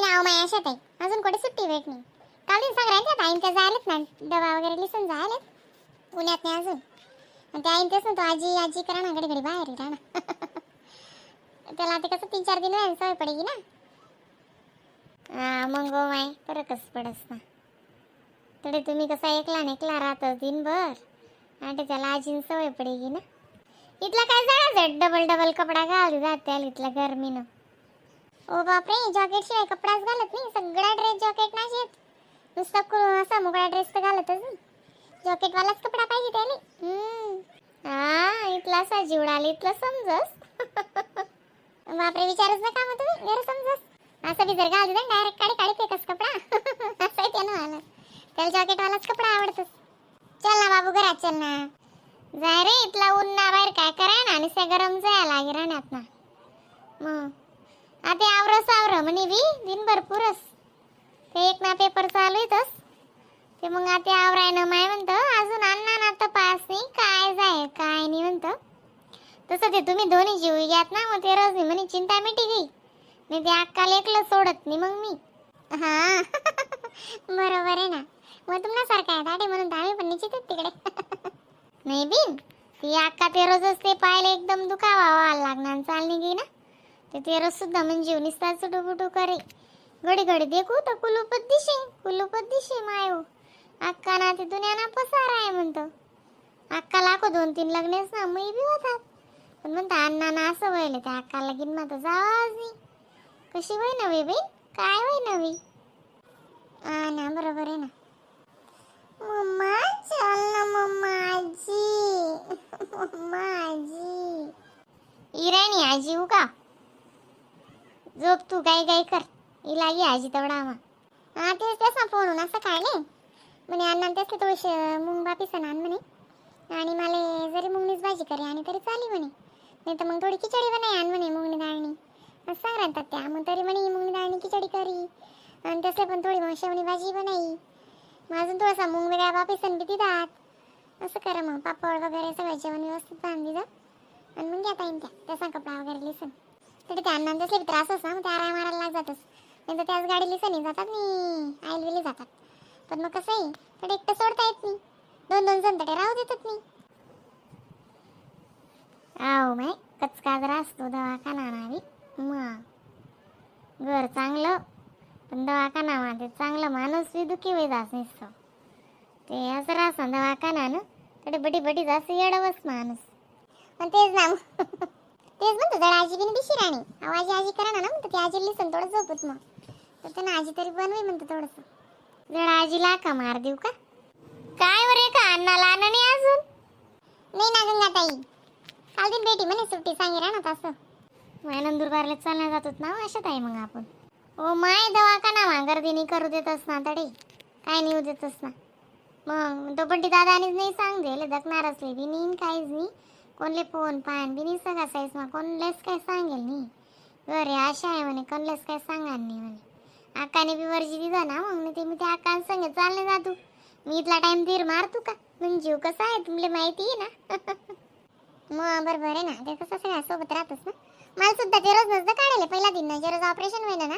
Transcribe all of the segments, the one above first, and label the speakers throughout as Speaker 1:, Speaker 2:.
Speaker 1: आव माय अशात आहे, अजून कुठे सुट्टी भेट नाही. काल दिन सांग राहिले आईन त्या जायलेत ना, डबा वगैरे लिसून जायलेत पुण्यात नाही अजून. आणि त्या आईन तेच ना, तो आजी आजी करा ना, घडी घडी बाहेर राहणार त्याला. आता कसं 3-4 दिन व्हायला सवय पडेगी ना. हा मग गो माय, फरकच पडस ना. तरी तुम्ही कसा एकला न एकला राहतस दिनभर आणि त्याला आजीन सवय पडेगी ना. इथला काय झाला, डबल डबल कपडा घालू जाते इथला गरमीनं. ओ बापरे, जॉकेट शिवाय कपडाच घालत नाही. सगळा ड्रेस जॉकेट नाही येत. नुसता असा मोकळा ड्रेस तर घालतच नाही. जॉकेटवालाच कपडा पाहिजे त्याला. हा इथला असा जीवडाला इथलं समजस. बापरे, विचारूच नका मग तुम्ही, घर समजस. असं बी जर घालू डायरेक्ट काढी काढी फेकस कपडा. असं आहे त्यानं आलं, त्याला जॉकेटवालाच कपडा आवडतोस. चल ना बाबू, घरात चल ना. जाय रे, इथला ऊन ना बाहेर काय कराय ना आणि से गरम जाय लागे राहण्यात ना. मग आता आवरस आवर म्हणे बी दिनभर पुरस. ते एक ना पेपर चालू येतस ते. मग आता आवराय ना माय म्हणतं, अजून अण्णा ना तपास नाही, काय जाय काय नाही म्हणतं. तसं ते तुम्ही दोन्ही जीव घ्यात ना, मग ते रोज नाही म्हणे चिंता मिटी गई. नाही ते अक्काला एकलं सोडत नाही मग मी. हा बरोबर आहे ना. मग तुम्हाला आहे दाडे म्हणून तर आम्ही पण निश्चित तिकडे नाही बिन. ती अक्का ते रोजच ते पाहिले एकदम दुखावा व्हायला लागणार चालणी गी ना. ते ते रोज सुद्धा म्हणजे निसता चुटू करे. घडी घडी देखू तर कुलूपत दिशे, कुलूपत दिशे मायो. अक्का ना ते दुनिया ना पसारा आहे म्हणतो. अक्का लाखो 2-3 लग्नेच ना मी बी होतात, पण म्हणता अण्णा ना असं व्हायला त्या अक्काला लगीन मग जावाच नाही. कशी होय नवी बाई, काय होय नवी. हा ना, बरोबर आहे ना. मम्मा चल ना, मम्मा आजी, मम्मा आजी. इराणी आजी उगा झोप तू, गाई गाई कर. ही लागी आजी तेवढा आमा. हा तेच तेच ना, फोन असं काय नाही म्हणे अण्णा तेच थोडीशी मुंग बापीसन आण म्हणे आणि मला जरी मुंगनीच भाजी करे आणि तरी चाली म्हणे, नाही तर मग थोडी खिचडी बनाय आण म्हणे मुंगनी डाळणी असं सांग राहतात त्या. मग तरी म्हणे मुंगनी डाळणी खिचडी करी आणि तसं पण थोडी मग शेवणी भाजी बनाई. मग अजून थोडासा मुंग वेगळा बापीसन बी दिदात असं करा. मग पापड वगैरे सगळं जेवण व्यवस्थित बांधली जा आणि मग घ्या ताईन त्या तसा कपडा वगैरे लिसन. तरी त्या अण्णा तसले बी त्रास ना, मग त्या आराम मारायला लाग जातच. नाही तर त्याच गाडी लिसन जातात नी आईल विली जातात. पण मग कसं आहे, तर एकटं सोडता येत नाही. दोन दोन जण तडे राहू देतात नाही. आहो माय, कचकाच असतो दवाखाना नावी. मग घर चांगलं पण दवाखाना मध्ये चांगलं माणूस बी दुखी होई जास नसतो. ते असं राहतं दवाखाना ना, तडे बटी बटी जास्त येडवस माणूस. पण तेच ना, तेच म्हणतो जरा आजी बिन दिशी राणी. अहो आजी आजी करा ना म्हणतो. ती आजी लिसन थोडं झोपत मग तर त्यांना आजी तरी बनवी म्हणतो थोडंसं. जरा आजीला का मार देऊ का काय वर का अण्णाला आणा नाही अजून? नाही ना गंगाताई, काल दिन बेटी म्हणे सुट्टी सांगे ना तसं. माय नंदुरबारला चालण्या जातोत ना अशात आहे मग आपण. ओ my, दवाखाना मा गर्दी नाही करू देतस ना, तडे काय नाही देतस ना. मग तो पण ती दादानीच नाही सांग दिले दखणार असले बी नाही, काहीच नाही. कोणले फोन पान बी नाही सगळा साईस मा कोणलेच काय सांगेल नाही. घरी आशा आहे म्हणे, कोणलेच काय सांगाल नाही म्हणे. आकाने बी वरजी दिला ना मग ते मी त्या आकान संग चालले जातो. मी इथला टाइम तीर मारतो का मग जीव कसा आहे तुमले माहिती आहे ना. मग बरोबर आहे ना. ते कसं सगळ्या सोबत राहतच ना. मला सुद्धा ते रोज नसतं काढले पहिला दिन ना, जे रोज ऑपरेशन होईना ना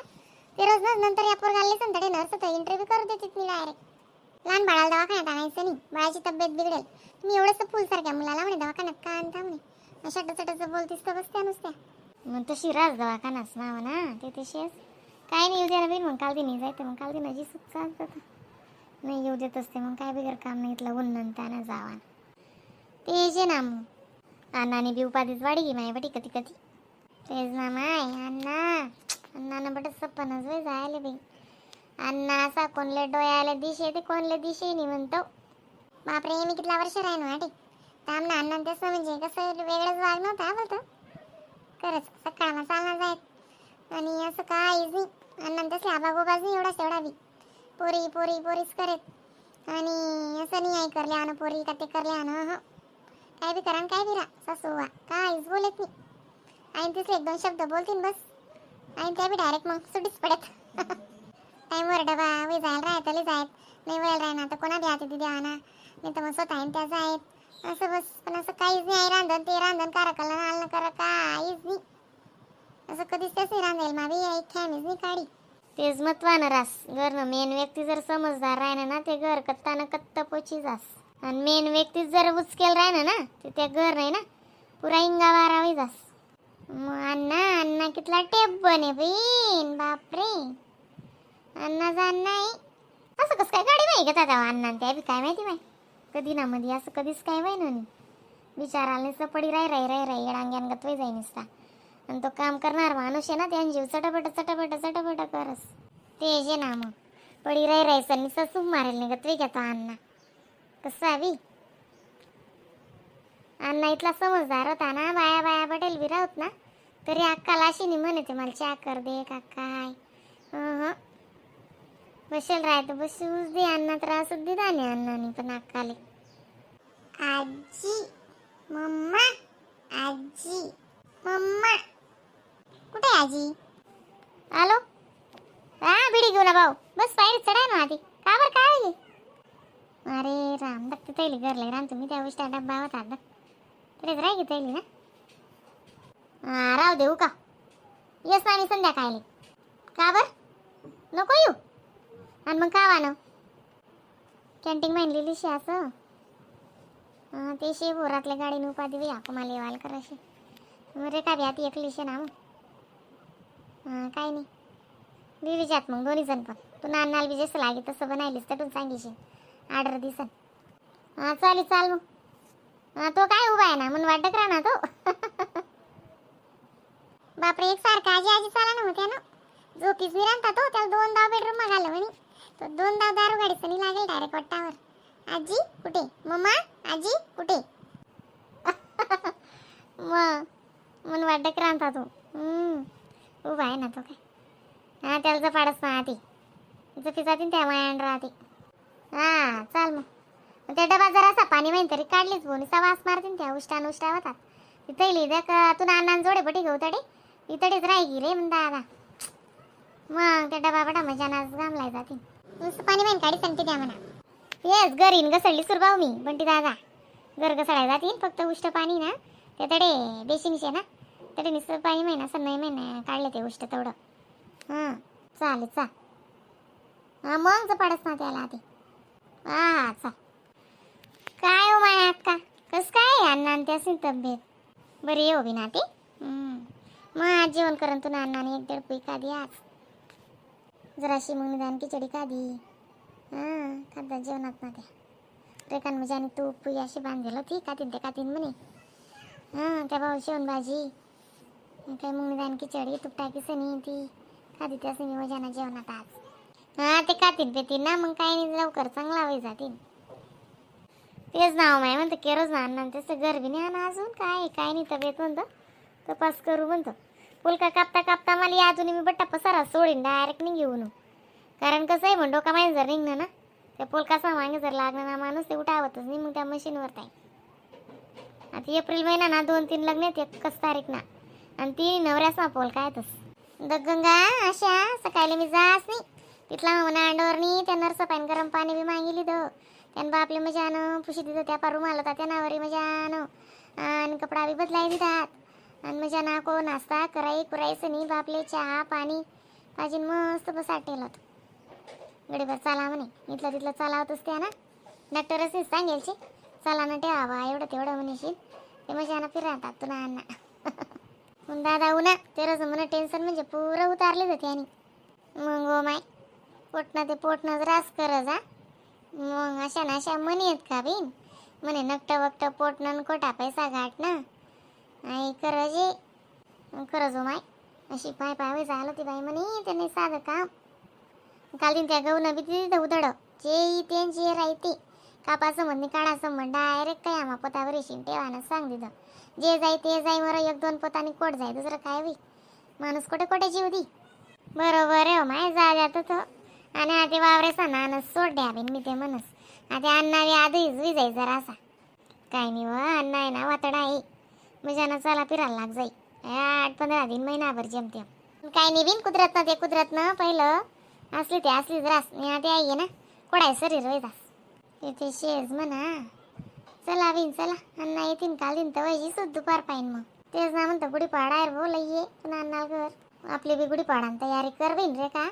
Speaker 1: ते रोज नस. नंतर या पोरगाला संतडे नर्स तर इंटरव्ह्यू करू देते मी डायरेक्ट. लहान बाळाला दवाखान्यात आणायचं नाही, बाळाची तब्येत बिघडेल. तुम्ही एवढंसं फुलसारख्या मुलाला म्हणे दवाखान्यात का आणता म्हणे. अशा टचटच बोलतीस तर बसत्या नुसत्या. मग तशी रास दवाखानाच ना म्हणा ते तशीच काय नाही. येऊ द्या ना बिन मग काल दिन जायचं. मग काल दिन जी सुख चालतं नाही येऊ देत असते. मग काय बिगर काम नाही, इथलं ऊन त्यानं जावा ते जे ना. मग अण्णाने बी उपाधीच वाढी गी माय बटी कधी कधी. तेच ना माय, अण्णा अण्णानं बट सपनच वय जायले बाई. अण्णा असा कोणले डोळ्याला दिशे ते कोणले दिशे नाही म्हणतो. बापरे, मी कितला वर्ष राहिनो आठी थांब ना. अण्णा तसं म्हणजे कसं वेगळंच वागणं होतं बोलतो. खरंच सकाळमा चालणार जायत आणि असं काहीच नाही. अण्णा तसले आबागोबाच नाही एवढाच एवढा बी. पोरी पोरी पोरीच करेत आणि असं नाही आई करले आण पोरी का ते करले आण. हं काय बी करा न काय बी राहा, सासू वा काहीच बोलत नाही. आणि तिसरे एक दोन शब्द बोलतील बस आणि त्या बी डायरेक्ट मग सुटीच पडत. टाईमवर डबा वे जायला राहत तले जायत नाही वेळ राहणार तर कोणा द्या तिथे द्या ना, नाही तर मग स्वतः आणि त्या जायत असं बस. पण असं काहीच नाही रांधण ते रांधण करा कला आलं करा काहीच नाही. असं कधीच त्याच नाही रांधेल मावी एक खॅमीच नाही काढी. तेच महत्वानं रास. घरनं मेन व्यक्ती जर समजदार राहिना ना, ते घर कत्ता न कत्त पोची जास. आणि मेन व्यक्ती जर उचकेल राहिना ना, ते त्या घर नाही ना पुरा इंगा वारावी जास. मग अण्णा, अण्णा कितला टेप बने बहीण, बापरे. अण्णा जा नाही, असं कसं काय गाडी नाही घेतात अण्णा त्या बी, काय माहिती बाई. कधी ना मध्ये असं कधीच काय व्हाय ना. बिचाराला नुसतं पडी राय राय राय राय येडांग्यान गतवाय जाई नुसता. आणि तो काम करणार माणूस आहे ना, त्यान जीव चटापट चटापट चटापट करस. ते जे ना मग पडी राय राय सर नुसता सूप मारेल नाही गतवे घेतो अण्णा. कसं आवी अण्णा इथला समजदार होता ना. बाया बाया पटेल बी राहत ना, तरी अक्काला अशी नाही म्हणते, मला चहा कर दे का काय. हं बसेल राय तर बसूच दे अण्णा, त्रास दे नाही अण्णानी पण अक्काले. आजी मम्मा, आजी मम्मा, कुठे आहे आजी? आलो. हा बिडी घेऊ ना भाऊ, बस पायरी चढाय ना आधी. का बरं, काय आहे? अरे राम, दत्त तैली घरला राम तुम्ही त्या उष्टा डब्बा होता तरीच राही की तैली ना. हा राहू देऊ का, येस ना मी संध्याकाळी. का बर नको येऊ? आणि मग का वानो कॅन्टीन म्हणलेली शे असं. हा, ते शे बोरातल्या गाडीने उपाधी बी आपण मला येवाल करायशी. मग रे का बी आती एकली शे ना मग. हा काय नाही, बिवी जात मग दोन्ही जण. पण तू नानाला बी जसं लागे तसं बनायलीस तटून सांगीशील, ऑर्डर दिसन. हा चालेल, चाल मग. हा तो काय उभा आहे ना म्हणून वाटत राहणार तो. बापरे, एक सारखा आजी आजी चाला ना होत्या ना. झोपीच नाही राहता तो. त्याला दोन दाव बेडरूम घालव म्हणे, तो दोन दाव दारू गाडीचं नाही लागेल डायरेक्ट वट्टावर. आजी कुठे, मम्मा आजी कुठे, मग म्हणून वाटत राहता तो. उभा आहे ना तो काय. हा त्याला जपाडच ना आधी जपी जाते त्या मायान राहते. हा चाल मग. मग त्या डबा जरासा पाणी माहीन तरी काढलीच बोनीचा वास मारते त्या उष्टान उष्टा होतात. तिथे लिहिलं का तू नाना जोडे बटी घेऊ तडे इतडेच राही रे म्हण दादा. मग त्या डबा बडा मजा नाच गामलाय जाते. नुसतं पाणी माहीन काढी सांगते त्या म्हणा. येस घरीन घसडली सुरभाऊ मी बंटी दादा. घर घसडाय जातील फक्त उष्ट पाणी ना ते तडे बेशिंगशे ना तडे नुसतं पाणी महिना असं नाही महिना काढले ते उष्ट तेवढं. हां चालेल चा. हा मग जपाडच ना त्याला ते. हा चा. काय हो माया अक्का, कसं काय अण्णा आणि त्याची तब्येत बरी आहे हो बी ना ते? मग आज जेवण करून तू अण्णाने एक दीड पुई कादी आज जराशी, मग निदान खिचडी कादी. हां खाद्या जेवणात ना त्या रेखान म्हणजे आणि तूप पुई अशी बांधलेलं होती कातीन ते कातीन म्हणे. हां त्या भाऊ शेवण भाजी काय मग निदान खिचडी तूप टाकी सनी ती खाती त्यासनी मी मजाना जेवणात आज. हां ते खातील पेतील ना मग काही नाही, लवकर चांगला होई जातील. तेच नाव माय म्हणतं केरोज ना अण्णा तसं घर बी नाही आणा अजून काय काय नाही तब्येत म्हणतं तपास करू म्हणतो. पुलका कापता कापता मला अजून मी बट्टा पसारा सोडीन डायरेक्ट नाही घेऊन. कारण कसं आहे म्हण डोका माहिती जर निघणं ना त्या पोलकासा मागे जर लागलं ना माणूस ते उठावतच नाही मग त्या मशीनवर. ताई आता एप्रिल महिना ना 2-3 लग्न आहेत एकच तारीख ना आणि ती नवऱ्याचा पोलका येतच. दगंगा अशा सकाळी मी जास नाही तिथला म्हणा अंडवरनी त्या नर्स पाणी गरम पाणी बी मागितली दो त्यानं बापले मजानं पुशी तिथं त्या पार रुमाल होता त्या नावरी मजानं आणि कपडा बी बदलाय दितात आणि मजाना को नाश्ता कराई कुरायचं नाही बापले चहा पाणी पाहिजे मस्त बसाटेल होतं. गडीभर चाला म्हणे इथलं तिथलं चालावतच त्या ना डॉक्टरच सांगेलची चला ना ठेवा एवढं तेवढं म्हणशील ते मजानं फिरतात तुला अण्णा. मग दादा उन्हा तेरच म्हणे टेन्शन म्हणजे पुरं उतारले जाते. आणि मग ओ my पोटनं ते पोटनं रास कर जा मग अशा ना अशा म्हणी आहेत का बिन म्हणे नकटं वकटं पोटनं कोटा पैसा घाट ना आई खरं जे खरंच हो माय अशी पाय पाय झालं ती बाई म्हणे त्याने साधं काम काल दिन त्या गहू बी तिथं उधड जे त्यांची राहते कापाचं म्हणणे काढाचं म्हण डायरेक्ट काय आम्हा पोतावर येशील ठेवा सांग तिथं जे जाई ते जाई मर एक दोन पोतानी कोट जाय दुसरं काय होई माणूस कोठे कोठे जीव दी. बरोबर आहे हो माय जा जात तो. आणि आता वावरेसा नानस सोड द्या बिन मी ते म्हणस आता अण्णा बी आधीच विजाय जरासा काय नाही व अण्णा आहे ना वातडा आहे मजानं चला फिरायला लाग जाई 8-15 दिन महिनाभर जमते काय नाही बिन कुदरत ना ते कुदरत ना पहिलं असली ते असलीच रास मी आता आई आहे ना कोडाय शरीर होई जास ते शेज म्हणा. चला बिन चला अण्णा येतीन काल दिन तर वैजी सुद्ध दुपार पाहिन मग तेच ना म्हणतो गुढीपाडा आहे बोल ये पुन्हा अण्णाला घर आपली बी गुढीपाडा तयारी कर बिन रे का.